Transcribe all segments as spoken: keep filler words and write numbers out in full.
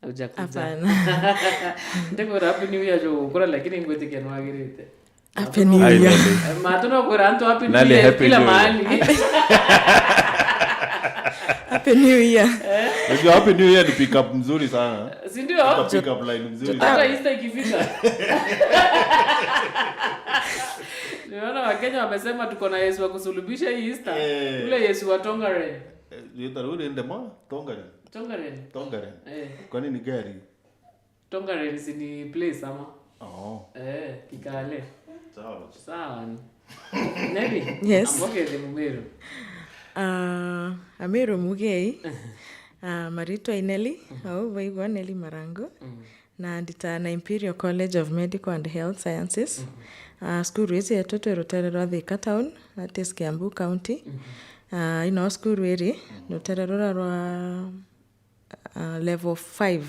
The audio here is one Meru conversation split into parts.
Ujakuja. Hapana. Ndikwira happy new year jo gukura, lakini ngwitikia nwagirite. Happy New Year. Matu no kwira antu happy new year kila mahali. Happy New Year. Unajua happy new year ni pick up mzuri sana. Si ndio? Pick up line mzuri. Hata Easter ikifika. Niona Wakenya wamesema tuko na Yesu wa kusulubisha hii Easter. Ule Yesu wa Tongaren. Yeta rudi ndema Tongaren. Tongaren. Tongaren. Eh. Kwani ni gari? Tongaren si ni place ama? Oh. Eh, Kikale. Sawa. Sawa. Nelly. Yes. Amboke the Mumeru. Ah, Amiru Mugei. Ah, maritwa i Nelly. Au baigwa Nelly Marango. Na ndita na Imperial College of Medical and Health Sciences. Ah, cukuru ici yetu twi rutere rwa Thika Town, that is Kiambu County. Ah, ino cukuru iri rutere rura rwa ah, level five.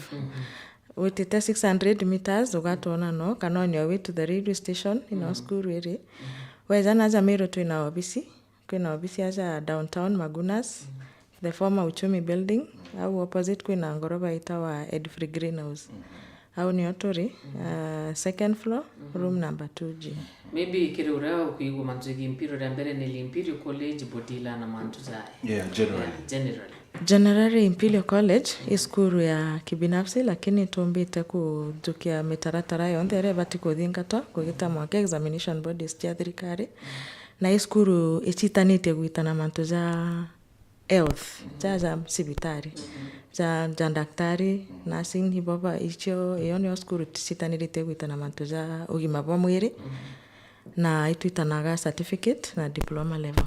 Witite six hundred meters ugatwona no, kana onio wi to the railway station, ino cukuru iri. Weja naja Miru twina obisi, kwina obisi aja downtown Magunas, the former Uchumi building, au opposite kwina ngoroba itawa Edfrey Greenhouse. Au nio turi, ah, second floor, room number two G. Maybe kiri uria ukwigua mantu jegii Imperial ria mbere ni Imperial College, bodila na mantu jaya. Yeah, generally. Generally. Generally, Imperial College i cukuru ya kibinafsi, lakini tumbite kujukia mitaratara yonthe iria ibati kuthingatwa kugita mwanka examination bodies cia thirikari, na i cukuru icitanitie gwitana mantu ja health, ja, ja cibitari, ja, ja daktari, nursing, ibo ba, icio, iyo nio cukuru citanirite gwitana mantu ja ugima bwa mwiri. Na itwitanaga certificate na diploma level.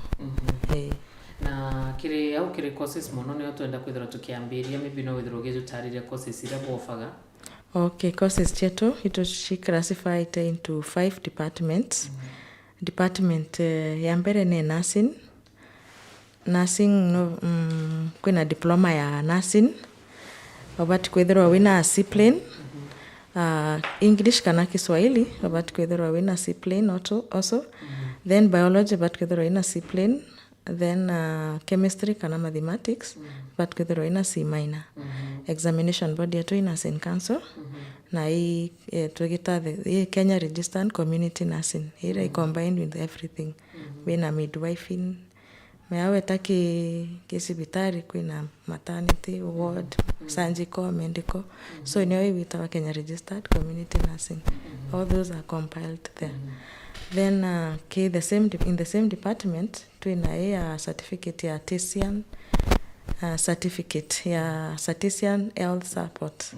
Ii. Na kiri au kiri courses mono nio twenda kwithirwa tukiambiria, maybe no withirwa ugijutariria courses iria bofaga. Okay, courses cietu itu ci classified into five departments. Department, eh, ya mbere ni nursing. Nursing no, mm, kwina diploma ya nursing. Ubati kwithirwa wina C plain, ah, English kana Kiswahili, ubati kwithirwa wina C plain oto-, also. Then biology, ubati kwithirwa wina C plain. Then, ah, chemistry kana mathematics, ubati kwithirwa wina C minor. Examination body yetu i nursing council, na i, eh, twigita the, i Kenya Registered Community Nursing, iria i combined with everything. Wina midwifing, mea weta ki, ki cibitari kwina maternity ward, surgical, medical. So nio igwitawa Kenya Registered Community Nursing. All those are compiled there. Then, uh, ki the same de-, in the same department, twina i ya certificate ya Artisan, uh, certificate ya Artisan Health Support.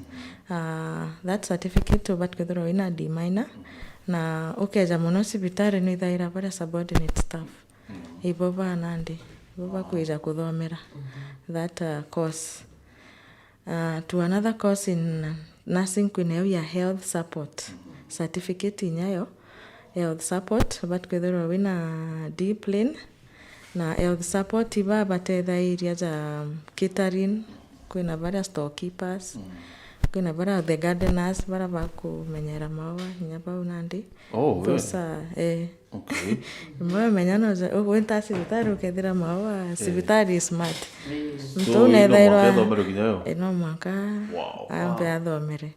Uh, that certificate ubati kwithirwa wina D minor, na ukeja mono cibitari nwithaira baria subordinate staff. Ibo ba nandi, ibo bakwija kuthomera that, uh, course. Uh, to another course in nursing kwina iu ya health support. Certificate inyayo, health support, ubati kwithirwa wina D plain, na health support iba batethairia ja catering, kwina baria storekeepers, kwina baria the gardeners, baria bakumenyera maua, inya bau nandi. Oh, those are, eh. Okay. Mwe menya no ja, ugwita cibitari ukethira maua, cibitari is smart. Muntu unethairwa, eh, no mwanka ambe athomere.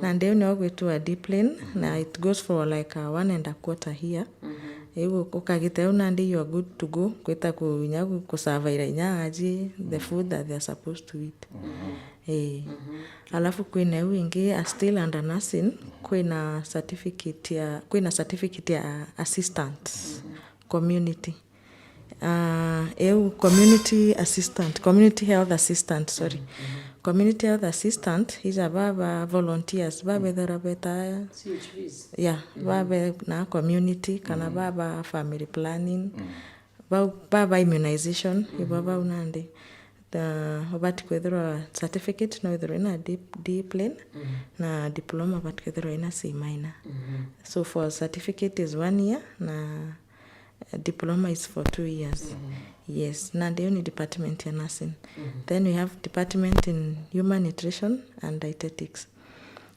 Na ndiu nio gwitwa D plain, na it goes for like a one and a quarter year. Riu ukagita u nandi you are good to go, kwita ku-, inya ku-, kusavaira inya aji, the food that they are supposed to eat. Ii. Alafu kwina iu ingi, a still under nursing, kwina certificate ya, kwina certificate ya assistant community. Ah, iu community assistant, community health assistant, sorry. Community health assistant, ija baba volunteers, babethera beta, C H Vs. Yeah, babe na community, kana baba family planning. Bau, baba immunization, ibo bau nandi. The, ubati kwithirwa certificate no withirwe na D, D plain, na diploma ubati kwithirwa ina C minor. So for certificate is one year, na, uh, diploma is for two years. Yes, na ndio ni department ya nursing. Then we have department in human nutrition and dietetics.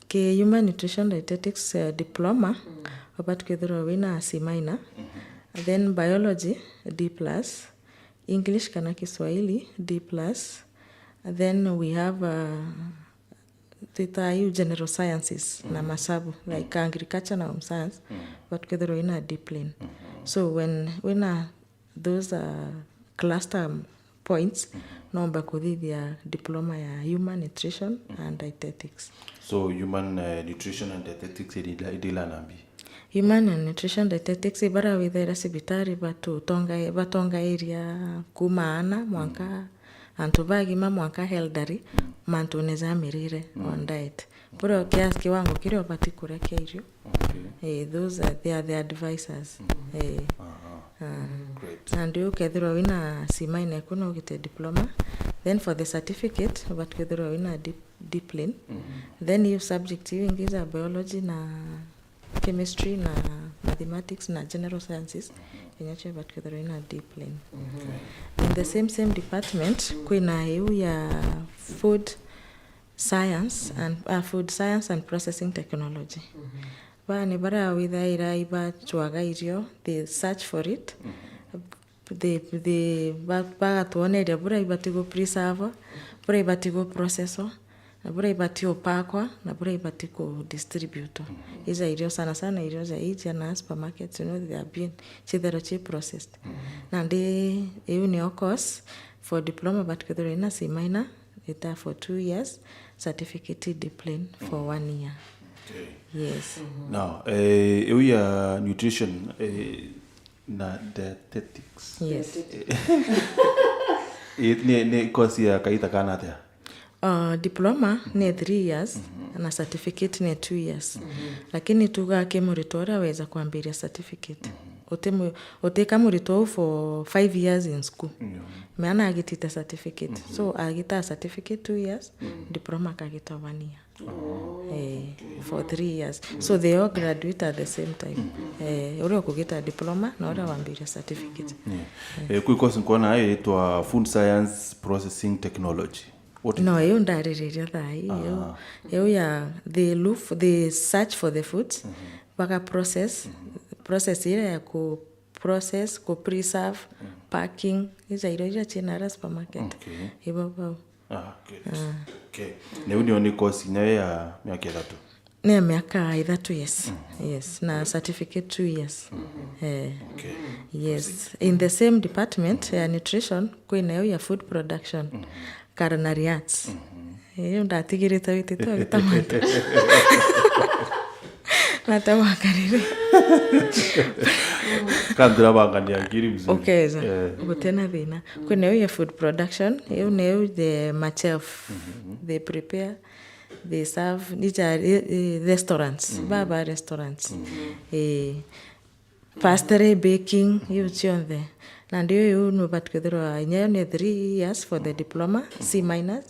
Ki human nutrition dietetics, uh, diploma, ubati kwithirwa wina C minor. Then biology, D plus. English kana Kiswahili, D plus. Then we have, uh, twita iu general sciences na masabu, like agriculture na home science, but kwithirwa wina discipline. So when wina those, uh, cluster points, nomba kuthithia diploma ya human nutrition and dietetics. So human, uh, nutrition and dietetics idila, idila nambi? Human and nutrition dietetics, bara withaira cibitari batutonga-, batongairia kuma ana mwanka antu bagima mwanka elderly, mantune ja mirire on diet. Bura kiasi kiwango kiria ubati kuria kia irio. Okay. Eh, those are, they are the advisors. Eh. Aha. Ah. Great. Nandi ukethirwa wina C minor eku no ugite diploma. Then for the certificate, ubati kwithirwa wina dip-, discipline. Then iu subject iu ingi ja biology na chemistry na mathematics na general sciences, inya cio ubati kwithirwa wina discipline. In the same, same department, kwina iu ya food science and, uh, food science and processing technology. Baa ni baria withaira ibacwaga irio, they search for it. They, they, ba-, bagatwoneria buria ibati gu preserve, buria ibati gu process, na buria ibati upakwa, na buria ibati ku distribute. Ija irio sana sana, irio ja ija na supermarkets, you know, they have been, chithero chi processed. Nandi iu nio course for diploma, but kwithirwa ina C minor, ita for two years, certificate discipline for one year. Okay. Yes. Now, eh, iu ya nutrition, eh, na dietetics. Yes. Eh, ni, ni course ya kaita kana atia? Uh, diploma ni three years na certificate ni two years. Lakini tuga ki muritwa uria weza kwambiria certificate. Uti mu-, utika muritwa u for five years in school. Meana agitite certificate. So agita certificate two years, diploma akagita one year. Eh, for three years. So they all graduate at the same time. Eh, uria ukugita diploma na uria wambiria certificate. Eh, kwi course nkwona itwa food science processing technology. What is No, that? Iu ndaririria thaa hii, iu, iu ya, they look for, they search for the foods, baga process, process iria ya ku process, ku preserve, packing, ija irio iria ciina ara supermarket. Okay. Ibo bau. Ah, good. Okay. Na iu nio ni course inya ya miaka ithatu? Ni ya miaka ithatu, yes. Yes, na certificate two years. Eh. Okay. Yes. In the same department ya nutrition, kwina iu ya food production, culinary arts. Iu ndatigirite witite agita mantu. Nata wakarire. Kanthira bangania ngiri mzuri. Ukeza. Eh. Gutena thina. Kwina iu ya food production, iu ni iu the ma chef. They prepare, they serve, these are, eh, eh, restaurants. Baba restaurants. Eh, pastry, baking, iu cionthe. Nandi iu nubati kwithirwa inya yo ni three years for the diploma, C minus,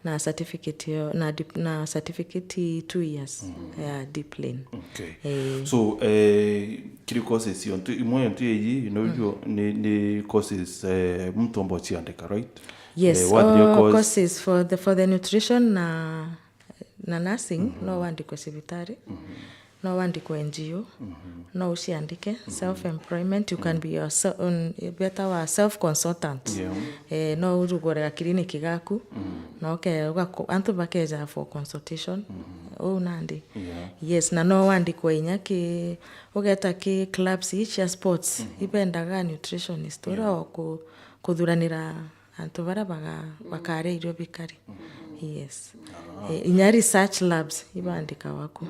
na certificate yo, na dip-, na certificate two years ya discipline. Okay. Eh. So, eh, kiri courses yontu, imwe yontu yeyi, you know, ni, ni courses, eh, muntu omba uciandika, right? Yes, Eh, wathire all course. Courses for the, for the nutrition na, na nursing, no wandikwe cibitari, no wandikwe N G O, no uciandike, self employment, you can be your se-, un-, beta wa self consultant. Yeah. Eh, no urugure ga clinic gaku, na uke-, ugako-, antu bakeja for consultation. Uu nandi. Yeah. Yes, na no wandikwe inya ki, ugeta ki clubs ici cia sports, ibendaga nutritionist, uria o ku-, kuthuranira antu baria baga-, bakaria irio bikari. Yes. Eh, inya research labs ibandikawa ku.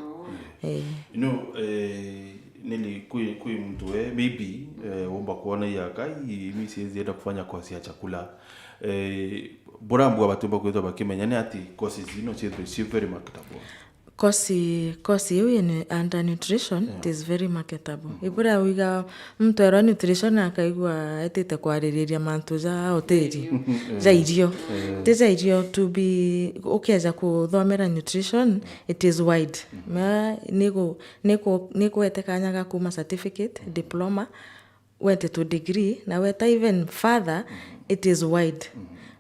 Eh. You know, eh, nili kwi, kwi mtu we, maybe, eh, womba kuona ya kai, mi siwezi enda kufanya course ya chakula. Eh, burambua batumba kwithwa bakimenya ni ati courses ino ciithwe ci very marketable. Course, course iu ine under nutrition, it is very marketable. Iburia wiga muntu erwa nutrition akaigua etite kwaririria mantu ja hoteli, ja irio. Ti ja irio to be, ukeja kuthomera nutrition, it is wide. Ma, niku-, niku-, nikuete kanya ga kuma certificate, diploma, wete to degree, na weta even further, it is wide.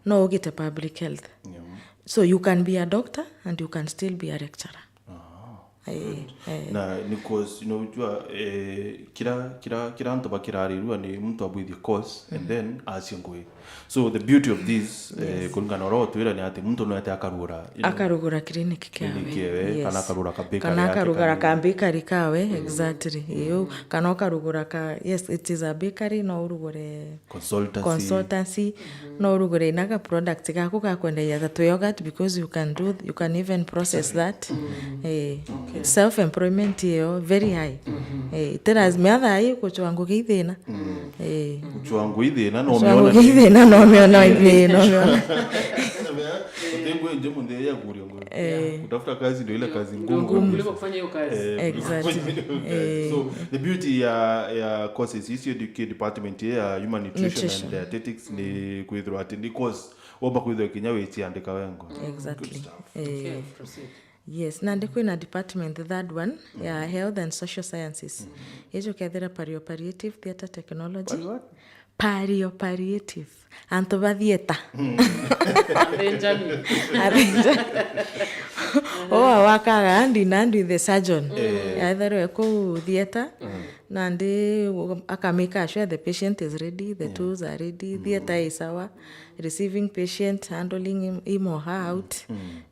No ugite public health. Yeah. So you can be a doctor and you can still be a lecturer. Ah. Eh, eh. Na ni course, you know, unajua, eh, kira, kira, kira antu bakirarirua ni muntu abwithie course and then asie ngugi. So the beauty of this, eh, kuringana na uria utwira ni ati muntu no ete akarugura, you know, akarugura clinic kiawe, clinic kiawe, yes, kana akarugura ka bakery kana yake akarugura kana ka bakery kawe, exactly. Iyo, kana ukarugura ka, yes, it is a bakery, no urugure consultancy. Consultancy, no urugure inaga product gaku ga kwenderia ta tu yogurt, because you can do, you can even process that. Eh, self employment iyo very high. Eh, ite lazima thaa hii kuchwa ngugi ithina. Eh. Kuchwa ngugi ithina no kuchwa ngugi ithina no miona ithina no miona. Utengue nje munde ya kuria ngugi. Eh. Kutafuta kazi ndio ile kazi ngumu. Ngumu. Kuliko kufanya hiyo kazi. Eh, exactly. Eh. So the beauty ya, ya courses icio, educa-, department ya human nutrition and dietetics ni kwithirwa ati ni course womba kwithirwa kinya wiciandika wengo. Exactly. Good stuff. Eh. Okay, proceed. Yes, nandi kwina department, the third one, ya health and social sciences. Ijo kethira palliopalliative theatre technology. Pali what? Palliopalliative. Antu ba theatre. Athinjani. Athinjani. Oh, wakaga andi nandi the surgeon. Eh. Ethirwe kuu theatre. Nandi aka make sure the patient is ready, the tools are ready, theatre is sawa, receiving patient, handling him, him or her out.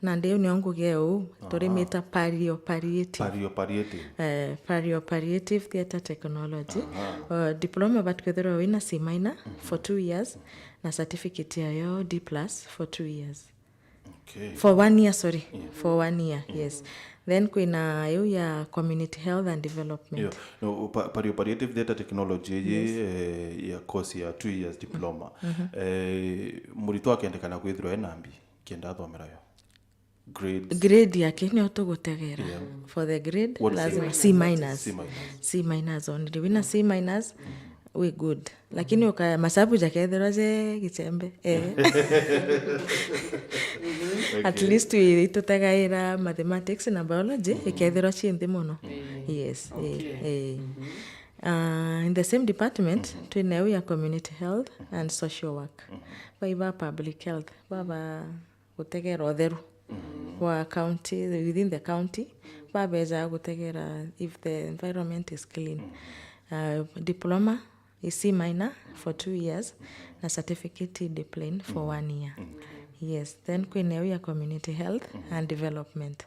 Nandi iu nio ngugi eu turimita palliopalliative. Palliopalliative. Eh, palliopalliative theatre technology. Uh, diploma but kwithirwa wina C minor for two years na certificate yayo D plus for two years. Okay. For one year, sorry. For one year, yes. Then kwina iu ya community health and development. Yeah. No, pa-, palliopalliative theatre technology iji, eh, ya course ya two years diploma. Eh, muritwa akendekana kwithirwa ena mbi, kenda athomera yo. Grades. Grade yake nio tugutegera. Yeah. For the grade, what is lazima C minus. C minus. C minus only. Wina C minus, we good. Lakini uka masabu jakethirwa je gichembe. Eh. At least wi-, itutegaira mathematics na biology, ikethirwa ci nthi muno. Yes, eh, eh. Uh, in the same department, twina iu ya community health and social work. Baiba public health, baba gutegera utheru wa county, within the county, babeja gutegera if the environment is clean. Uh, diploma is C minor for two years na certificate D plain for one year. Yes, then kwina iu ya community health and development.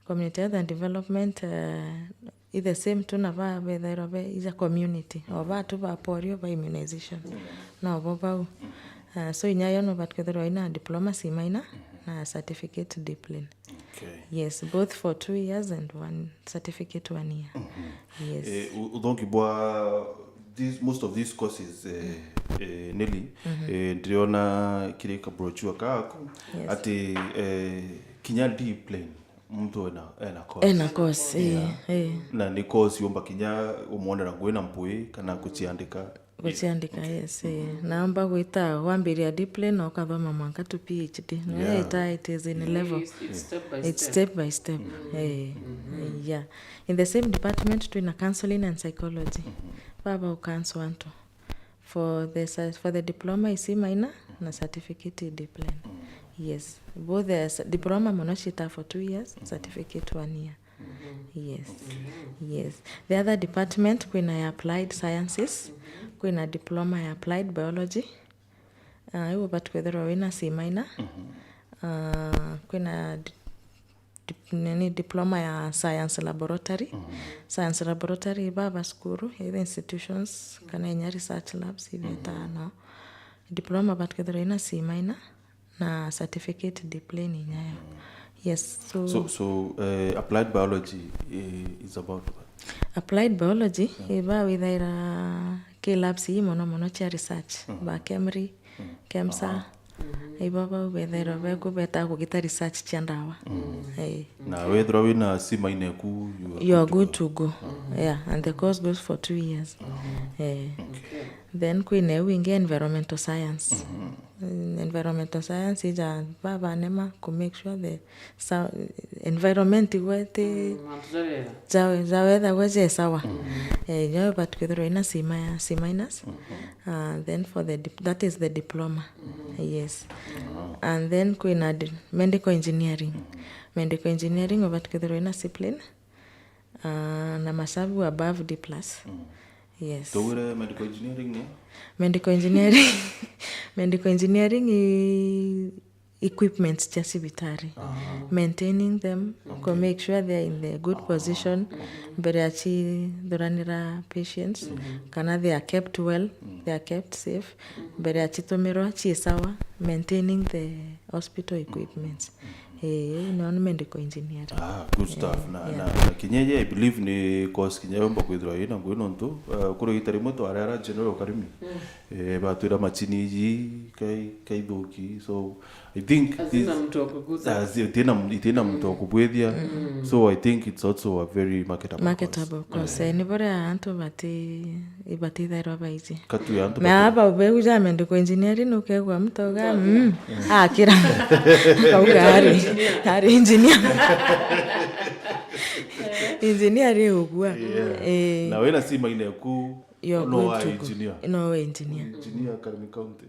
Community health and development, uh, i the same tu na ba bethairwa be ija community, o ba tu ba polio, ba immunization. No bo bau. Uh, so inya yo no batukethirwa ina diploma C minor na certificate D plain. Okay. Yes, both for two years and one certificate one year. Yes. Eh, u-, uthongi bwa these, most of these courses, eh, eh, Nelly, eh, ndiriona kiri ka brochure kaku, yes, ati, eh, kinya D plain muntu ena, ena course. Ena course, eh, yeah, eh. Na ni course yumba kinya umwonera ngugi na mpui kana guciandika. Guciandika, yes, eh. Naamba gwita wambiria D plain na ukathoma mwanka to P H D. No, yeah, ita, it is in level. It's, it's step by step. It's step by step. Eh. Yeah. In the same department twina counseling and psychology. Baba ukanswa antu. For the cer-, for the diploma is C minor na certificate D plain. Yes. Both the s-, diploma muno cita for two years, certificate one year. Yes. Yes. The other department kwina ya applied sciences, kwina diploma ya applied biology. Ah, iu ubati kwithirwa wina C minor. Ah, kwina di-, dip-, nini, diploma ya science laboratory. Science laboratory baba cukuru, either institutions, kana inya research labs, ibetano. Diploma ubati kwithirwa wina C minor na certificate D plain inyayo. Yes, so, so, so, eh, applied biology, eh, is about what? Applied biology, iba withaira ki labs ii mono mono cia research, ba KEMRI, KEMSA. Ibo bau bethairwa beku beta kugita research cia ndawa. Eh. Na wethirwa wina C minor eku, you are good to go. You are good to go. Yeah, and the course goes for two years. Eh. Okay. Then kwina iu ingi environmental science. Mm, environmental science ija babanema ku make sure the sa-, environment igwe ti mantu ja wetha. Ja, ja wetha gwe je sawa. Eh, nyo but kwithirwa ina C mi-, C minus. Uh, then for the dip-, that is the diploma. Yes. And then kwina di-, medical engineering. Medical engineering but kwithirwa ina C plain. Ah, na masabu above D plus. Mm. Yes. Tugwire medical engineering ni? Medical engineering, medical engineering i equipments cia cibitari. Maintaining them, ku make sure they are in the good position mbere ya cithuranira patients, kana they are kept well, they are kept safe, mbere ya citumirwa ci sawa, maintaining the hospital equipments. Eh, no ni medical engineering. Ah, good stuff. Na, na, na kinya ye, I believe ni course kinya yomba kwithirwa ina ngugi nontu, eh, kuri gita rimwe twarera General Karimi. Eh, batwira macini iji kai, kaithuki. So, I think Hazina this- mtu wa kuguza. Ah, zi- itina, itina mtu wa kubwithia. So, I think it's also a very marketable course. Marketable course. Eh, ni buria antu bati, ibatithairwa baiji. Katu ya antu Na bati- aba ubeu ja medical engineering ukegwa mtu uga, mm, akira. Kauga ari, ari engineer. Engineer ri ugua. Yeah. Eh, Na wina sima ineku you're no good wa to go. Engineer. No engineer. Engineer Karimi County.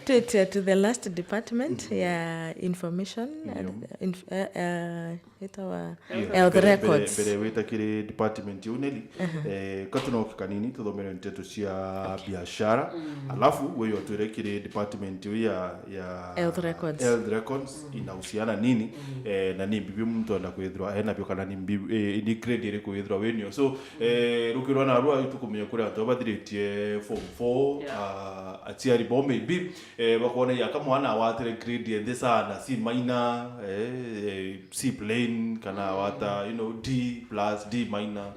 Twite to the last department ya information, uh, inf- uh, uh, itawa Yeah. health Mbere- records. Mbere, mbere wita kiri department iu Nelly, eh, katunoke kanini tuthomere nteto cia biashara. Alafu wewe utwire kiri department iu ya, ya Health records. Health records inahusiana nini, eh, na ni mbibi mtu enda kwithirwa ena bio kana ni mbibi, eh, ni grade iriku withirwa winio. So, eh, rukirwa na rua tukumenya kuri antu bathiritie form four, ah, aciari bo maybe, eh, bakona ya kamwana awatire grade ya nthi sana, C minor, eh, eh, C plain, kana awata, you know, D plus, D minor.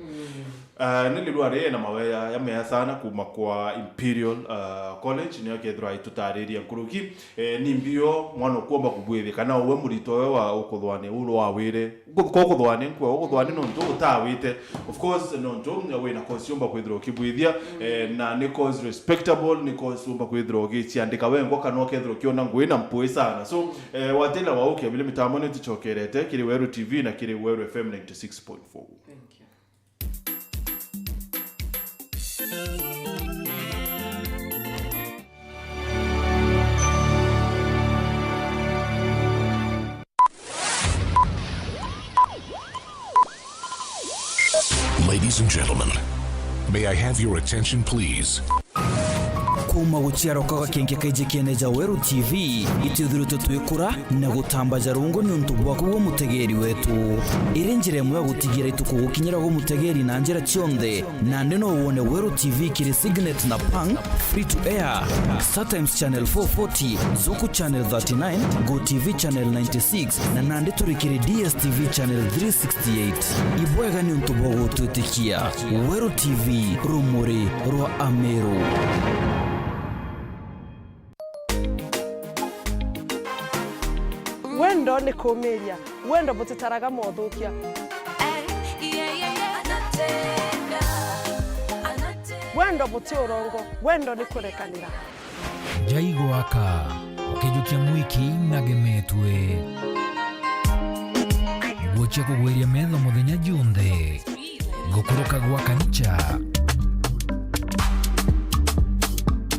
Ah, ni ni rwari ena maweya ya mea sana kuma kwa Imperial, ah, College, nio akethirwa aitutariria nkuruki. Eh, ni mbio mwana ukwomba kubwithia, kana uwe murito we wa ukuthwane ulu wawire. Ko ukuthwane nkwe, ukuthwane nontu utawite. Of course, nontu wina course yomba kwithirwa ukibwithia, eh, na ni course respectable, ni course yomba kwithirwa ugiciandika wengwa, kana ukethirwa ukiona ngui na mpui sana. So, eh, watila wa ukia bile mitambo ni tucokerete kiri Weru T V na kiri Weru F M ninety six point four. Thank you. Ladies and gentlemen, may I have your attention, please? Kuuma guciarwa kwa gakenke kaiji kiene ja Weru T V, itwithiritwe twikura na gutambaja rungu niuntu bwaku gwe mutegeri wetu. Iri njira imwe ya gutigira itukugukinyira gwe mutegeri na njira cionthe. Nandi no wone Weru T V kiri Signet na Pang, free to air, Star Times Channel four forty, Zuku Channel thirty-nine, Go T V Channel ninety-six, na nandi turi kiri D S T V Channel three sixty-eight. Ibwega niuntu bwa gutwitikia. Weru T V, rumuri rwa Ameru. Wendo ni kumiria. Wendo butitaraga mothukia. Wendo buti urongo. Wendo ni kurekanira. Njai gwaka, ukijukia mwiki nagemetue. Nguo cia kugwiria metho muthenya junthe. Gukuruka gwa kanicha.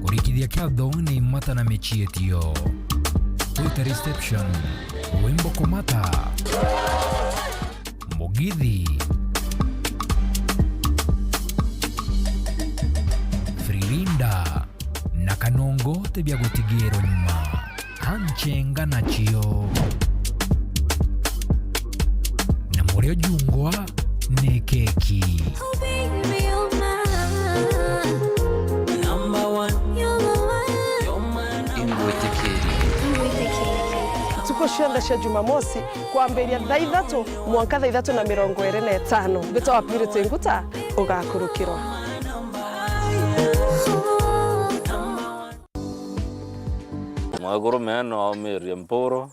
Kurikithia kiatho ni imata na michietio. Kwita reception. Wimbo kumata. Mugithi. Frilinda. Na kanongo tibia gutigirwa nyuma. Anchenga nacio. Na murio jungwa ni keki. Ingwitikiria. Ntuku cionthe cia Jumamosi, kwambiria thaa ithatu mwanka thaa ithatu na mirongo iri na itano, mbitwa wa Purity Nguta ugakurukirwa. Mwekuru mea no aumirie mpuro,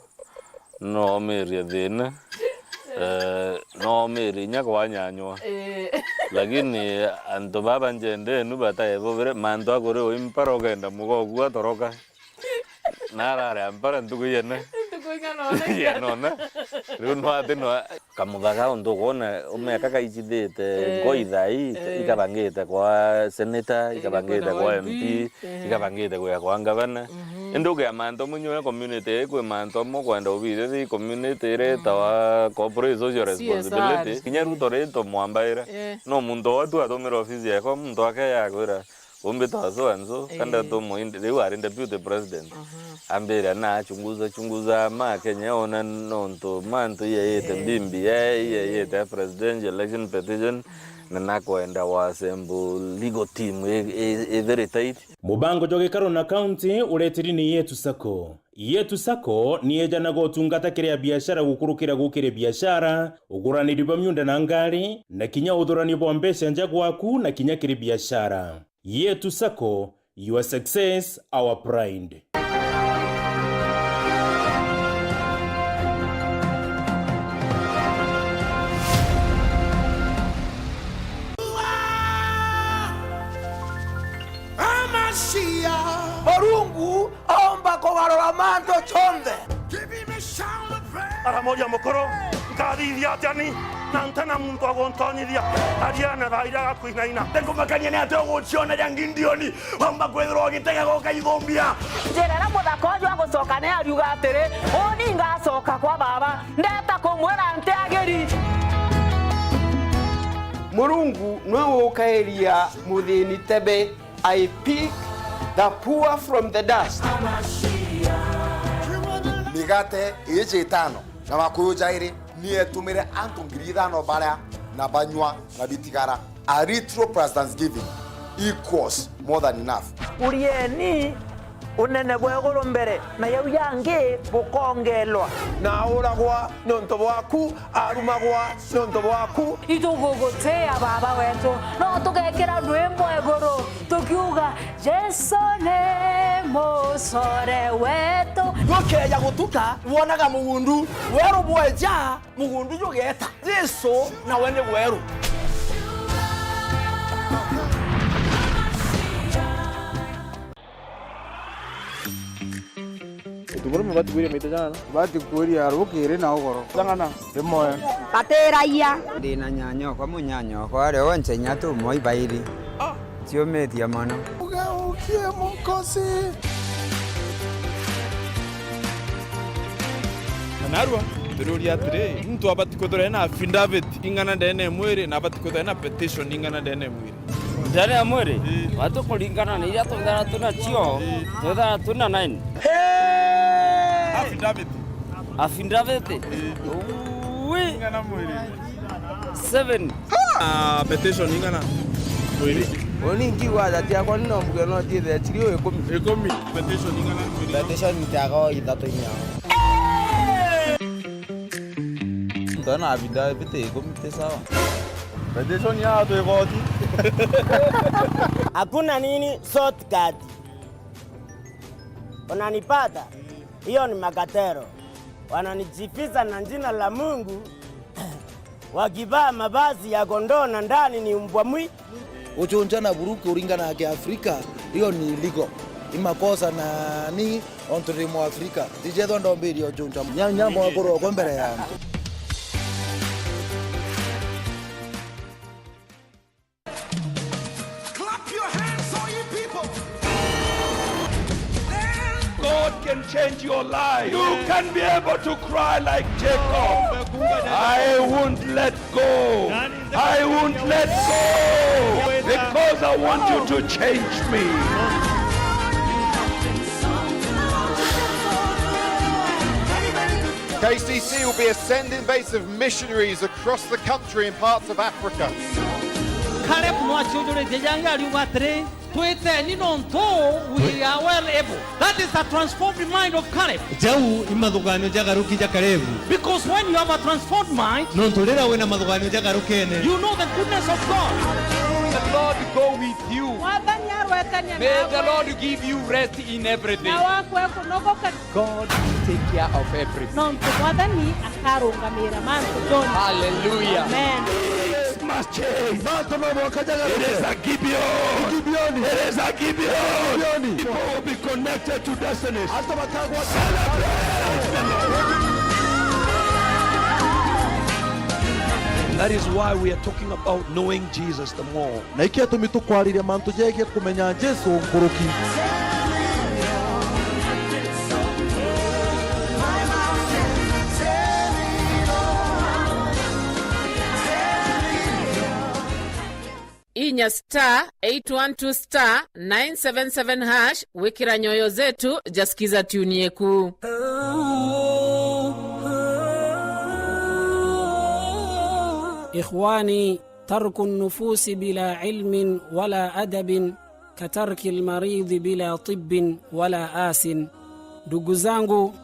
no aumirie thina, eh, no aumirie inya kwanyanywa. Lakini antu baba njendenu bataebubire, mantu akuri uimpara ukenda mugogu atoroka. Narare ampara ntuku yene. Ntuku igana ona. Igana ona. Riu no ati no kamuthaga untu ukwona umeka kaicithite, eh, ngoi thai, eh, ikabangite kwa senator, eh, ikabangite kwa M P, eh, ikabangite kwa, kwa ngavana. Mhm. Indi ugia mantu amwe nyue community ii kwi mantu amwe ukwenda ubithithia community iria itawa corporate social responsibility. Kinya Ruto Ruto mwambaire. Eh. No muntu oo tu atumire ofisi yako, muntu ake yakwira, "Umbita so and so, kanda tu muindi, riu ari deputy president." Aha. Ambire na chunguza, chunguza ma Kenya ona nontu mantu iyeyite B B I, iyeyite presidential election petition, na nakwenda wa assemble legal team i, i, i very tight. Mubango jwa gikaro na county uretiri ni Yetu Sacco. Yetu Sacco ni ejanaga utungata kiri a biashara gukurukira gukiri biashara, uguraniri bwa miunda na ngari, na kinya uthurani bwa mbeca nja gwaku na kinya kiri biashara. Yetu Sacco, your success, our pride. Murungu aumba kugarura mantu jonthe. Aramoria mukuru, "Nkathithia atia ni na ntana muntu aguntonyithia? Ariana thaa iria gakwinaina." Ndikumakania ni atia ugucioneria Gideoni wamba kwithirwa ugitega gukaithumbia? Njira iria muthaka uju agucoka ni ariuga atiri, "Uni ngacoka kwa baba, ndeta kumwira ntiagiri." Murungu nwe ukairia muthini tebe. I pick the poor from the dust. Migate iji itano na makuyu jairi ni etumire antu ngiri ithano baria na banyua na bitigara. A little plus thanksgiving equals more than enough. Urieni unene bwa iguru mbere, na jau jangi bukongeelwa. Na auragwa niuntu bwaku, arumagwa niuntu bwaku. Itugugutia Baba wetu, no tugekira rwimbo iguru tukiuga, "Jesu ni mucore wetu." Jukeeja gutuka, wonaga mugundu weru bweja, mugundu jugeeta. Jesu nawe ni weru. Utuburume bati kwiria maita jana? Bati kwiria rukiri na ugoro. Jang'ana. Rimwe. Batiragia. Ndi na nyanyokwa, munyanyokwa aria onche inya tumwe ibairi. Ah. Ciumitie mono. Ugeukie mukosi. Na narua, turiuria atiri, muntu abati kwithirwa ena affidavit ing'ana ndene ya mwiri na abati kwithirwa ena petition ing'ana ndene ya mwiri? Ndene ya mwiri? Ii. Watu kuringana na iria twithagirwa twi nacio, ii, twithagirwa twi na nine. Affidavit. Affidavit? Ii. Ui. Ing'ana mwiri? Seven. Ah, petition ing'ana mwiri? Uni nkiuga aja tiakwa ni no mbuge no thiithia cirio ikumi. Ikumi. Petition ing'ana mwiri? Petition tiakwa ithatu inya. Muntu ena affidavit ikumi ti sawa. Petition ya atu igoti. Hakuna nini shortcut. Unanipata? Hiyo ni makatero. Wananijificha na jina la Mungu, wakivaa mavazi ya kondoo na ndani ni mbwa mwi. Gucunca na buruki uringana na Kiafrika, iyo ni illegal. Ni makosa na ni ontu ndi Mwafrika. Tijethwa ndombirie ucunca nya-, nyambo akurwa kwa mbere ya antu. Clap your hands, all you people. God can change your life. You can be able to cry like Jacob. I won't let go. I won't let go because I want you to change me. K C C will be a sending base of missionaries across the country in parts of Africa. Caleb nwaciujuritie jangi ariuga atiri, "Twiteni nontu we are well able." That is a transformed mind of Caleb. Jau i mathuganio jagaruki ja Kalebu. Because when you have a transformed mind, nontu riria wina mathuganio jagarukene, you know the goodness of God. The Lord go with you. Mwathani arwetania nawe. May the Lord give you rest in everything. Na wakwe kunogoka. God will take care of everything. Nontu Mwathani akarungamira mantu jonthe. Hallelujah. Amen. Must change. Mantu no mwanka jagaruke. It is a Gibeon. Gibeoni. It is a Gibeon. Gibeoni. People will be connected to destinies. Antu bakagwa. Celebrate the Lord. That is why we are talking about knowing Jesus the more. Na iki atumi tukwariria mantu jegie kumenya Jesu nkuruki. Inya star eight one two star nine seven seven hash gwikira Nyoyo Zetu ja Skiza tune yeku. Ikhwani, tarku nufusi bila ilmin wala adabin katarki almaridhi bila tibbin wala asin. Ndugu zangu,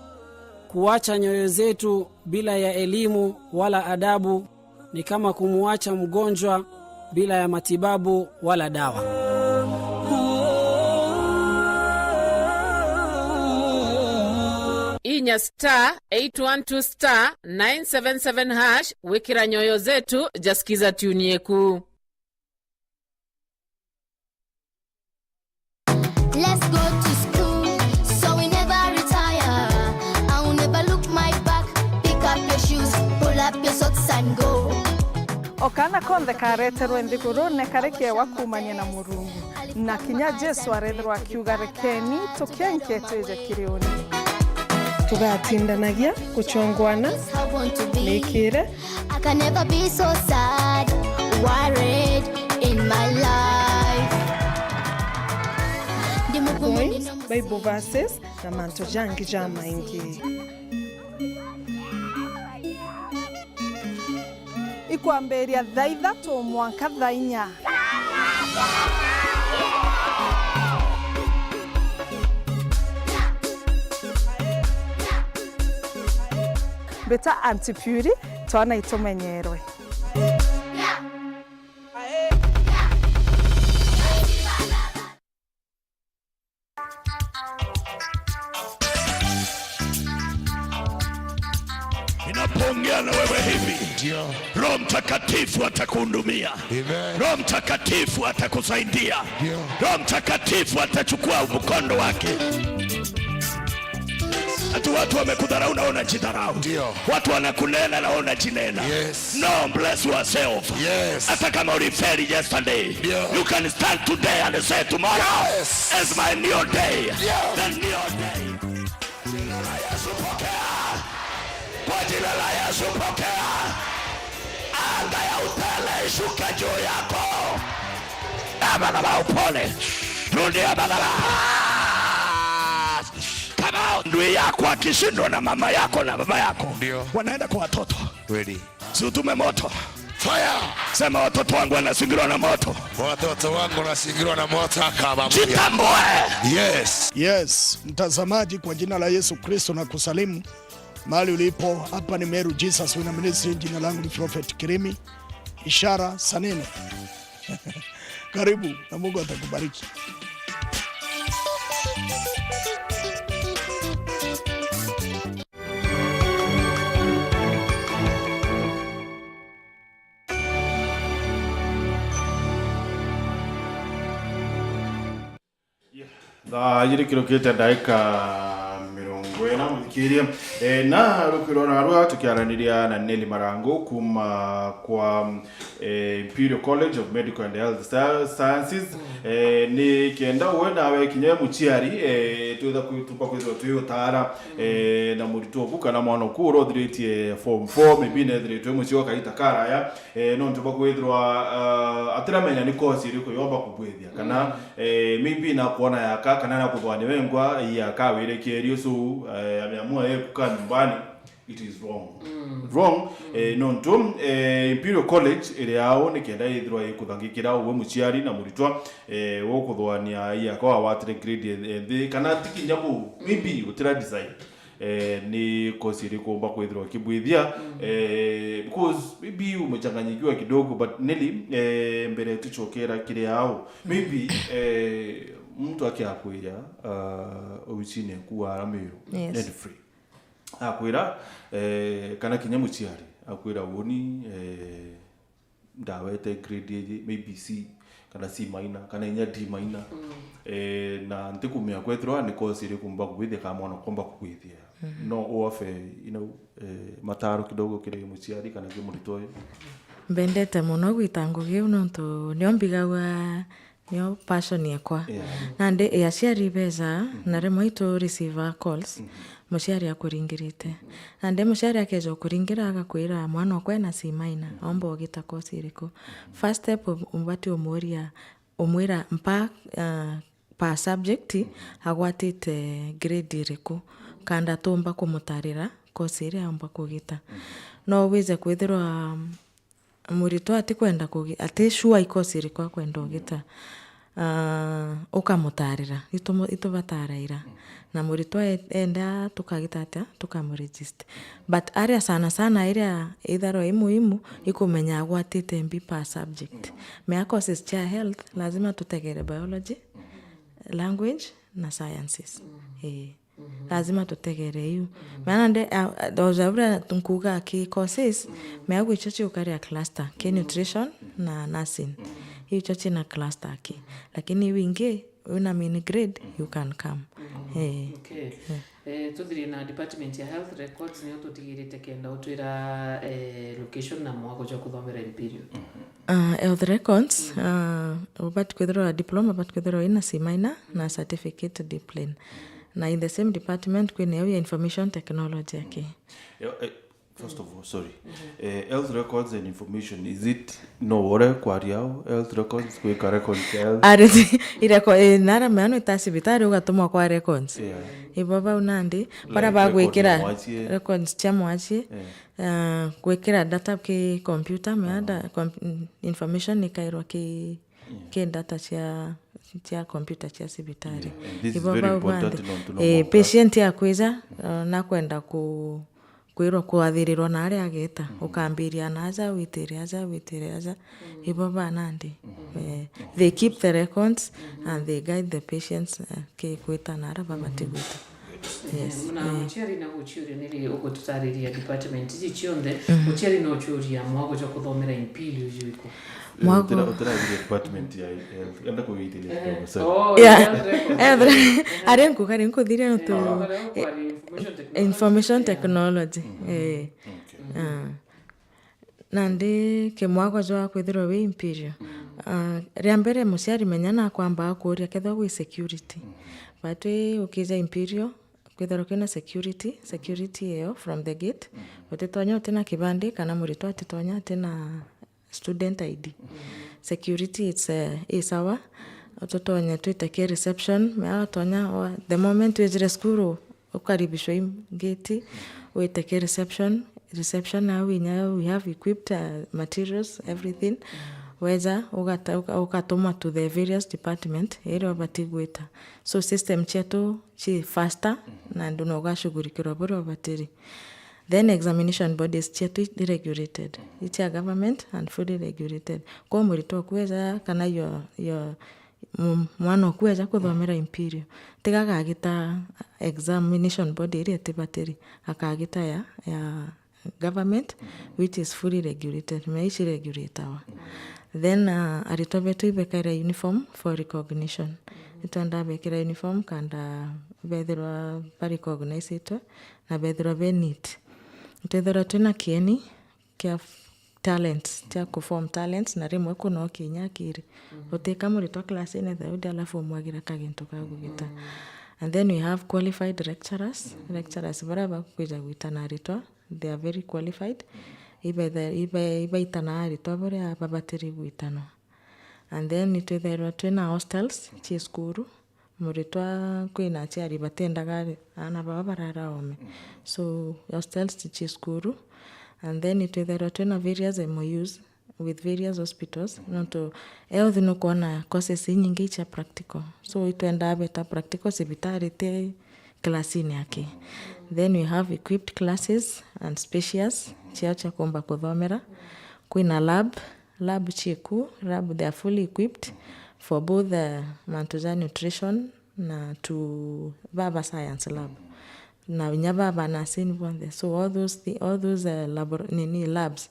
kuacha nyoyo zetu bila ya elimu wala adabu ni kama kumuacha mgonjwa bila ya matibabu wala dawa. Inya star eight one two star nine seven seven hash gwikira Nyoyo Zetu ja Skiza tune yeku. Let's go to school, so we never retire. I will never look my back. Pick up your shoes, pull up your socks and go. O kaana konthe kareterwe nthiguruune kari keewa kuumania na Murungu, na kinya Jesu arethirwa akiuga, "Rekeni tukienke twije kiri uni." Tugatindanagia gucongwana. I want to be. Nikire. I can never be so sad, worried in my life. Ndi mugumu. Poems, Bible verses, na mantu jangi jamaingi. Ikwambiria thaa ithatu mwanka thaa inya. Mbita Auntie Purity, twana itumenyerwe. Ninapoongea na wewe hivi, ndio, Roho Mtakatifu atakuhudumia. Amen. Roho Mtakatifu atakusaidia. Ndio. Roho Mtakatifu atachukua mkondo wake. Ati watu wamekudharau na unajidharau. Ndio. Watu wanakunena na unajinena. Yes. No, bless yourself. Yes. Hata kama ulifeli yesterday, ndio, you can stand today and say tomorrow, yes, is my new day. Ndio. The new day. Jina la Yesu, pokea. Kwa jina la Yesu, pokea. Anga ya utele ishuke juu yako. Baba, baba, upone. Rudia, baba, baba. Kama ndui yako akishindwa na mama yako na baba yako, ndio, wanaenda kwa watoto. Kweli. Si utume moto. Fire! Sema, "Watoto wangu wanazingirwa na moto." Watoto wangu wanazingirwa na moto, akaba moja. Jitambue. Yes. Yes, mtazamaji, kwa jina la Yesu Kristo na kusalimu mahali ulipo. Hapa ni Meru Jesus Winner Ministry, jina langu ni Prophet Kirimi. Ishara saa nne. Karibu na Mungu atakubariki. Thaa ijiri kirukite ndaika mirongo ina, muthikiria. Eh, na rukiro narua tukiaraniria na Nelly Marangu kuma kwa, eh, Imperial College of Medical and Health Sci-, Sciences. Eh, ni kenda uwe nawe kinya muciari, eh, twitha kwi-, tumba kwithirwa twi utara, eh, na muritwa oku kana mwana oku uria uthiritie form four, maybe nethiritwe mucii wa kaita karaya, eh, nontu bwa kwithirwa, ah, atiramenya ni course iriku yomba kubwithia, kana, eh, maybe nakwona yaka, kana nakuthwania wengwa yaka wirekeerio, so, eh, ameamua yekuka nyumbani. It is wrong. Wrong, eh, nontu, eh, Imperial College iri au ni kenda yithirwa ikuthangikira uwe muciari na muritwa, eh, ukuthwania yaka wawatire grade e, e nthi, kana ti kinya ku, maybe utira design. Eh, ni course iriku umba kwithirwa ukibwithia? Eh, because maybe umechanganyikiwa kidogo, but Nelly, eh, mbere tucokera kiri au, maybe, eh, mtu akiakwira, uh, ucine kuwa Meru, yes, ni free. Akwira, eh, kana kinya muciari akwira, "Uuni, eh, ndawete grade iji, maybe C, kana C minor, kana inya D minor. Eh, na ntikumenya kwethirwa ni course iriku mba kubwithia, kana mwana oku mba kubwithia." No u offer, you know, eh, mataro kidogo kiri muciari kana kiri muritwa uyu? Mbendete mono gwita ngugi iu, nontu nio mbigagua Nio passion yakwa. Yeah. Nandi, eh, aciari beja, na rimwe itu receive calls, muciari akuringirite. Nandi muciari akeja ukuringira agakwira, "Mwana okwa ena C minor, omba ugita course iriku?" First step, u-, ubati umuria, umwira mpa, ah, per subject agwatite grade iriku, kanda tumba kumutarira course iria aumba kugita. No wije kwithirwa, um, muritwa atikwenda kugi-, ati sure i course iriku akwenda ugita, ah, ukamutarira, itumu-, itubataraira. Na muritwa e-, enda tukagita atia? Tukamuregister. But aria sana sana iria itharwa i muhimu, ikumenya agwatite mbi per subject. Mea courses cia health, lazima tutegere biology, language na sciences. Ii. Lazima tutegere iu. Maana nde, a, a, oja uria nkuga ki courses, mea gwicho ciukaria cluster, ki nutrition na nursing. Iu icho cina cluster ki. Lakini iu ingi, wina main grade, you can come. Eh. Okay. Eh, tuthirie na department ya health records, nio tutigirite kenda utwira, eh, location na mwaka jwa kuthomera Imperial. Ah, health records, ah, ubati kwithirwa diploma, ubati kwithirwa wina C minor na certificate discipline. Na in the same department kwina iu ya information technology aki. Yo, eh, first of all, sorry. Eh, health records and information, is it no wore kwaria o health records, kwika records ya health? Ari, ireko, eh, nara meano ita cibitari ugatumwa kwa records. Yeah. Ibo bau nandi, bara bagwikira records cia mwachie. Eh, gwikira data ki computer, meada, com-, mm, information ikairwa ki, ki data cia, cia computer cia cibitari. Yeah, and this is very important nontu no mwanka. Eh, patient akwija, eh, nakwenda ku-, kwirwa kwathirirwa na aria ageta, ukambiria na aja, witire aja, witire aja. Ibo ba nandi. Eh, they keep the records and they guide the patients, eh, ki gwita na aria babati gwita. Yes. Na muciari na guciuria ni ri ugututariria department iji cionthe, muciari no ciuria mwago jwa kuthomera Imperial juriku? Mwago. Utira-, utiragiria department ya health. Enda kuwitiria kidogo, sorry. Oh, yeah. Health record. Health re-, ari nkuga ri nkuthiria nontu, eh, information technology. Eh. Okay. Ah. Nandi ki mwago jwa kwithirwa wi Imperial. Ah, ria mbere muciari menya nakwamba kuuria kethirwa gwi security. Batwi ukija Imperial, kwithirwa kwina security, security iyo from the gate. Utitonya utina kibandi kana muritwa atitonya atina student I D. Security it's, eh, i sawa. Ututonye twite ki reception, mea watonya wa-, the moment wijire cukuru, ukaribishwa i gate, wite ki reception. Reception au inya we have equipped, uh, materials, everything. Weja, ugata-, uka-, ukatumwa to the various department iria ubati gwita. So system cietu ci faster, na andu no ugashughulikirwa buria ubatiri. Then examination bodies cietu i regulated. I cia government and fully regulated. Kwa muritwa okweja kana yo, yo, M-, mwana oku eja kuthomera Imperial, tiga agagita examination body iria itibatiri, akagita ya, ya government, which is fully regulated, mea ici regulatawa. Then, uh, aritwa betu ibekaira uniform for recognition. Itwenda bekira uniform kanda bethirwa ba recognizitwe na bethirwa be neat. Twethirwa twina kieni kia f-, talents, cia kuform talents, na rimwe kunokia inya akiri. Utika muritwa class-ini the old alafu umwagira kagintu ka gugita. And then we have qualified lecturers. Lecturers baria bakwija gwitana aritwa, they are very qualified. Ibaitha-, iba-, ibaitana aritwa baria babatiri gwitanwa. And then nitwithairwa twina hostels ci cukuru. Muritwa kwina aciari batendaga aana bao barara oome. So, hostels ci cukuru. And then itwithairwa twina various M O Us with various hospitals. Nontu health nukwona courses inyingi icia practical. So, itwendaa beta practical cibitari ti class-ini aki. Then we have equipped classes and spacious ciao cia kuumba kuthomera. Kwina lab, lab ciku, lab they are fully equipped for both, uh, mantu ja nutrition na tu baba science lab. Na inya baba nursing bonthe. So all those thi-, all those, uh, labor-, nini labs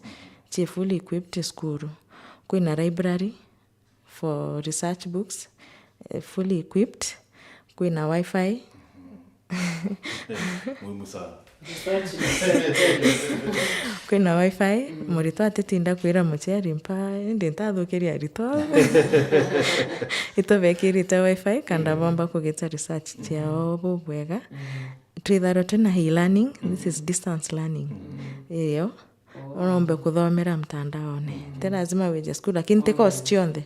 ci fully equipped cukuru. Kwina library for research books, eh, fully equipped. Kwina wifi. Eh, muhimu sana. Kwina wifi, muritwa atitinda kwira muciari, mpa indi ntathukiria aritwa. Itubekirite wifi, kanda bomba kugita research ciao bubwega. Twitharwa twina e-learning, this is distance learning. Iyo, unombe kuthomera mtandaone. Ti lazima wije cukuru, lakini ti course cionthe.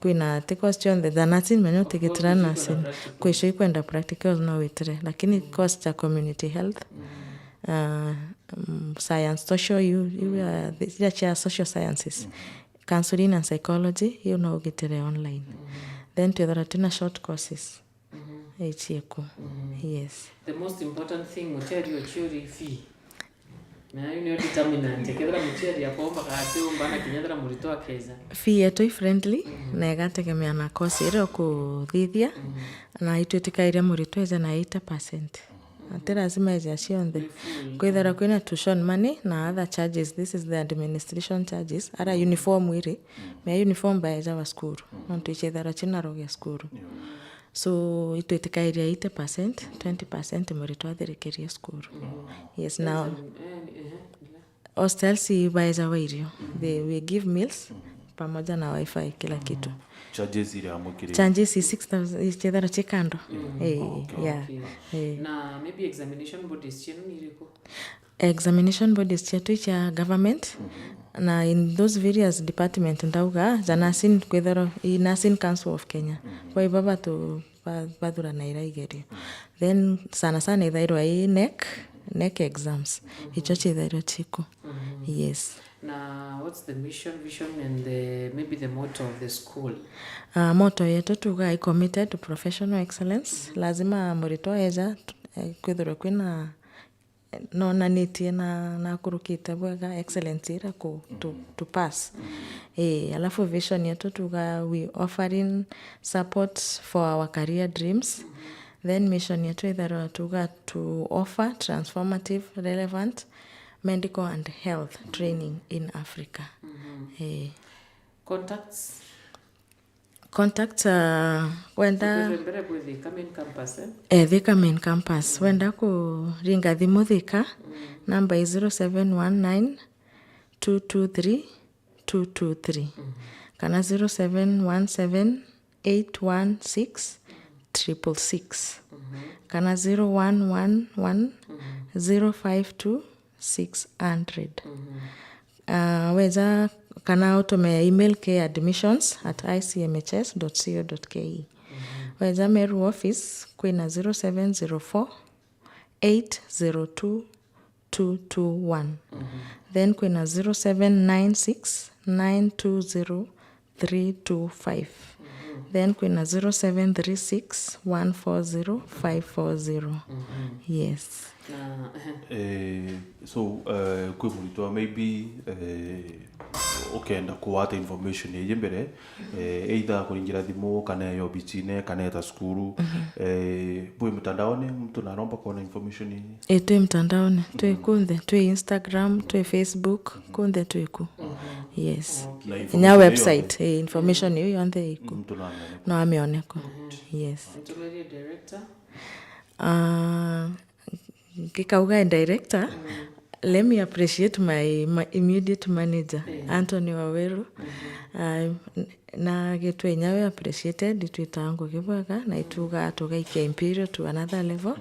Kwina ti course cionthe. Tha nursing menya utigitira nursing. Kwi cio ikwenda practicals no witire. Lakini course cia community health, uh, um, science, social, you, you are the, iria cia social sciences. Counseling and psychology, iu no ugitire online. Then twithira twina short courses. Ichieku. Yes. The most important thing, muciari uchiuri fee. Na hiyo ndio determinant. Kethira muciari akomba katiumba na kinya thira muritwa akeza. Fee yetu i friendly, na igategemea na course iria ukuthithia, na itwitikaire muritwa eja na eighty percent. Ati lazima eja cionthe. Kwithira kwina tuition money na other charges, this is the administration charges, ara uniform iri, mea uniform baeja wa cukuru. Nontu ichithira china rogia cukuru. So, itwitikairia eighty percent, twenty percent muritwa athirikirie cukuru. Yes, now, hostels ibaejawa irio. They, we give meals, pamoja na wifi, kila kitu. Charges iria amwikirire? Charges i six thousand, ichithira chi kando. Eh, okay. Yeah. Eh. Na maybe examination bodies cienu ni iriku? Examination bodies cietu i cia government, na in those various department ndauga, ja nursing, kwithirwa i Nursing Council of Kenya. Bo ibo batu-, ba-, bathuranaira igerio. Then sana sana ithairwa i NEC, NEC exams. Icho chithairwa chiku. Yes. Na what's the mission, vision and the, maybe the motto of the school? Ah, motto yetu tuga i committed to professional excellence. Lazima muritwa eja, eh, kwithirwa kwina nonanitie na, na akurukite bwega excellence ira ku, to, to pass. Eh, alafu vision yetu tuga we offering support for our career dreams. Then mission yetu itharwa tuga to offer transformative, relevant medical and health training in Africa. Eh. Contacts? Contact, uh, wenda. Mbere, mbere bwi Thika main campus, eh? Eh, Thika main campus. Wenda kuringa thimu Thika, namba i zero seven one nine two two three two two three, kana zero seven one seven eight one six triple six, kana zero one one one zero five two six hundred. Ah, weza kana utume email ke admissions at I C M H S dot co dot K E. Weza Meru office kwina zero seven zero four eight zero two two two one. Then kwina zero seven nine six nine two zero three two five. Then kwina zero seven three six one four zero five four zero. Yes. Na, ehe. Eh, so, eh, kwi muritwa maybe, eh, ukenda kuwata information iji mbere, eh, either kuringira thimu, kana ya obicine, kana eta cukuru, eh, bwi mtandaone, mtu naromba kuona information iji? Eh, twi mtandaone, twi kunthe, twi Instagram, twi Facebook, kunthe twi ku. Yes. Na information inya website, eh, information iu yonthe iku. Mtu no amione ku. No amione ku. Yes. Mtumerie director. Ah, ngikauga director, let me appreciate my, my immediate manager, Anthony Waweru. Ah, n-, na gitwe inya we appreciated, itwitaga ngugi bwega, na ituga tugaikia Imperial to another level.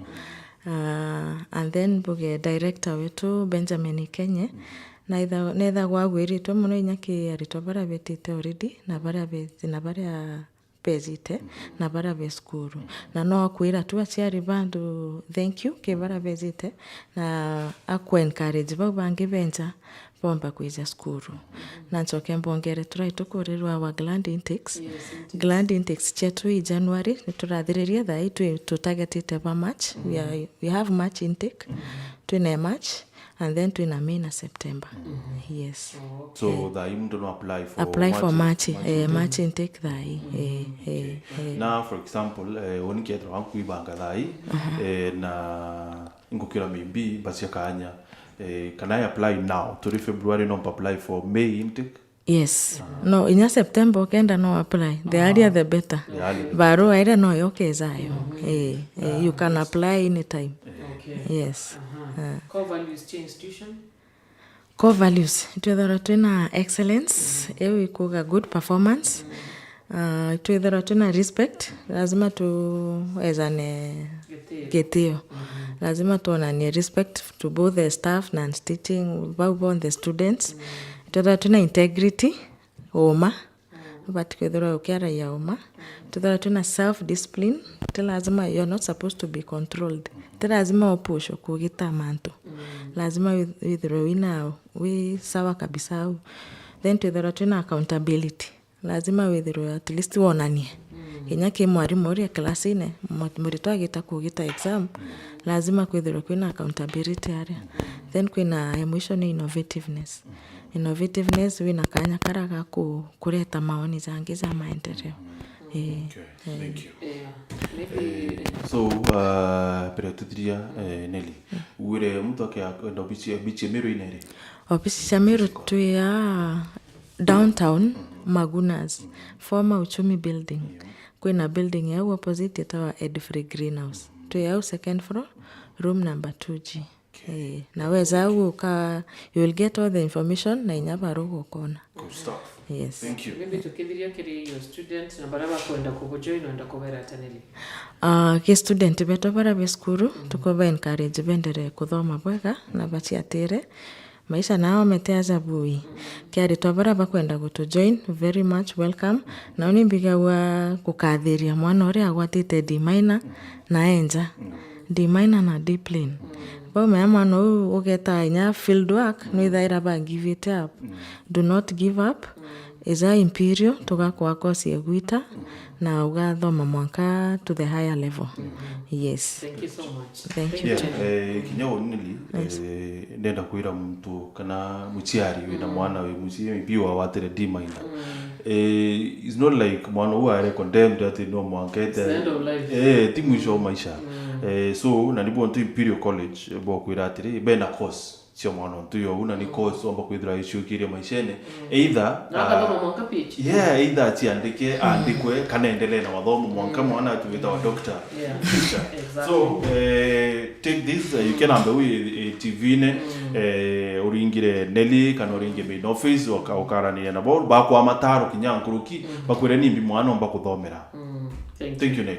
Ah, and then mbuge director wetu Benjamin Ikenye, na itha-, nethagwa agwiritwe mono inya ki aritwa baria betite already, na baria be-, na baria bejite, na baria be cukuru. Na no akwira tu aciari bandu thank you ki baria bejite, na aku encourage bau bangi benja bomba kwija cukuru. Na ncoke mbongere turai tukurirwa our grand intakes. Grand intakes cietu i January, ni turathiriria thaa ii twi-, tutargetite ba March. We are, we have March intake. Twina March, and then twina May na September. Yes. So, thaa ii mtu no apply for March, March intake thaa ii. Eh, eh, eh. Na, for example, eh, uni kethira wanku ibanga thaa ii, eh, na ngukira maybe mbacia kanya, eh, can I apply now? Turi February, no mpa apply for May intake? Yes. No, inya September ukenda no apply. The earlier the better. Barua ira no yo kezayo. Eh, eh, you can apply anytime. Yes. Core values cia institution? Core values, twithirwa twina excellence, iu ikuga good performance. Uh, twithirwa twina respect, lazima tuezane gitio. Lazima tuonanie respect to both the staff na teaching, bau bonthe students. Twithirwa twina integrity, uma, but kwithirwa ukiaragia uma. Twithirwa twina self discipline, ti lazima, you're not supposed to be controlled. Ti lazima upushwe kugita mantu. Lazima with-, withirwe wina, wi sawa kabisa au. Then twithirwa twina accountability. Lazima withirwe at least wonanie. Kinya ki mwarimu uria classine, mu-, muritwa agita kugita exam, lazima kwithirwe kwina accountability aria. Then kwina ya mwisho ni innovativeness. Innovativeness, wina kanya karia ga ku-, kureta maoni jangi ja maendeleo. Eh. Okay, thank you. Yeah. Maybe Eh, so, uh, mbere tuthiria, eh, Nelly, wire muntu akia kwenda obici, obici ya Meru ina iri? Obici cia Meru twi a downtown Magunas, former Uchumi Building. Kwina building yau opposite yetawa Edfrey Greenhouse. Twi au second floor, room number two G. Eh, na weza au uka, you will get all the information na inya baru gukona. Good stuff. Yes. Thank you. Maybe tukithiria kiri your student na baria bakwenda kubujoin, wenda kubera atia Nelly? Ah, ki student betu baria be cukuru, tukuba encourage bendere kuthoma bwega na baciatire. Maisha nao mete aja bui. Ki aritwa baria bakwenda gutujoin, very much welcome. Nao ni mbigagua gukathiria mwana uria agwatite D minor na enja. D minor na D plain. Bau mea mwana uu ugeta inya field work, nwithaira ba give it up. Do not give up. Ija Imperial, tugakwa course egwita, na ugathoma mwanka to the higher level. Yes. Thank you so much. Thank you. Yeah, eh, kinya uu Nelly, eh, ndenda kwira muntu kana muciari wina mwana wi mucii, maybe wawatire D minor. Eh, it's not like mwana uu are condemned ati no mwanka ete. It's the end of life. Eh, ti mwisho wa maisha. Eh, so, na nibo ntu Imperial College, bokwira atiri, bena course cia mwana untu yo, na ni course omba kwithira iciukiria maishene. Either, na akathoma ah, mwanka P H D. Yeah, either aciandike, andikwe, kana endelee na mathomo mwanka mwana atuite wa doctor. Yeah. Teacher. Exactly. So, eh, take this, eh, you can ambe wi, eh, T V-ne, eh, uringire Nelly, kana uringie main office, uka-, ukaraniria nabo, bakwa mataro kinya nkuruki, bakwire nimbi mwana omba kuthomera. Thank you. Thank you, Nelly.